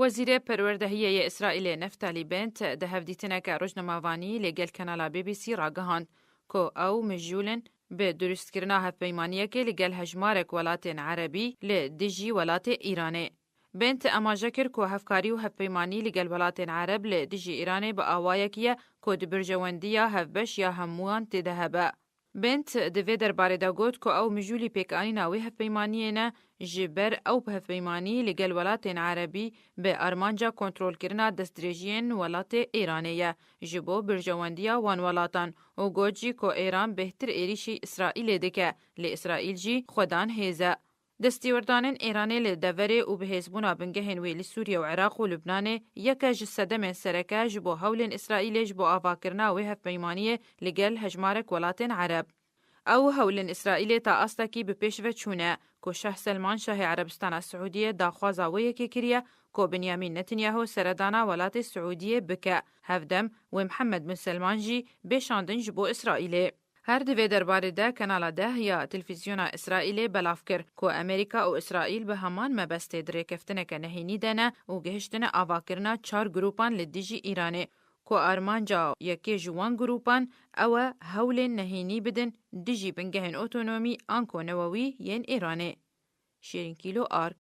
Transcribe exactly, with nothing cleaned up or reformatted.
Wezîrê Perwerdehiyê yê Îsraîlê Neftalî Bent di hevdîtineke rojnamevanî li gel kanala B B C ragihand ku ew mijûl in bi dirustkirina hevpeymaniyekê li gel hejmarek welatên erebî li dijî welatê Îranê. Bent amaje kir ku hevkarî û hevpeymanî li gel welatên ereb li dijî Îranê bi awayekî ye ku di berjewendiya hevbeş ya hemûyan tê de hebe. Bent di vê derbarê de got ku ew mijûlî pêkanîna wê hevpeymaniyê ne, ji ber ew hevpeymanî li gel welatên erebî bi armanca kontrolkirina destdirêjiyên welatê Îranê ye ji bo berjewendiya wan welatan û got jî ku Îran bêhtir êrîşî Îsraîlê dike, lê Îsraîl jî xwedan hêz e. Destêwerdanên Îranê li deverê û bihêzbûna bingehên wê li Sûriye û Iraq û Lubnanê yeke ji sedemên sereke ji bo hewlên Îsraîlê ji bo avakirina wê hevpeymaniyê li gel hejmarek welatên ereb. Ew hewlên Îsraîlê ta astekî bi pêş ve çûne ku Şah Selman Şahê Erebistana Siûdiyê daxwaza wê yekê kiriye ku Binyamîn Netanyahu seredana welatê Siûdiyê bike, hevdem wê Mihemed bin Selman jî bê şandin ji bo Îsraîlê. Her di vê derbarê de Kanala deh ya Televîzyona Îsraîlê belav kir ku Amerîka û Îsraîl bi heman mebestê di rêkeftineke nehênî de ne û gihiştine avakirina çar grûpan li dijî Îranê, ku armanca yekê ji wan grûpan ew e hewlên nehênî bidin dijî bingehên otonomî anko newewî yên Îranê. Şêrîn Kîlo Ark.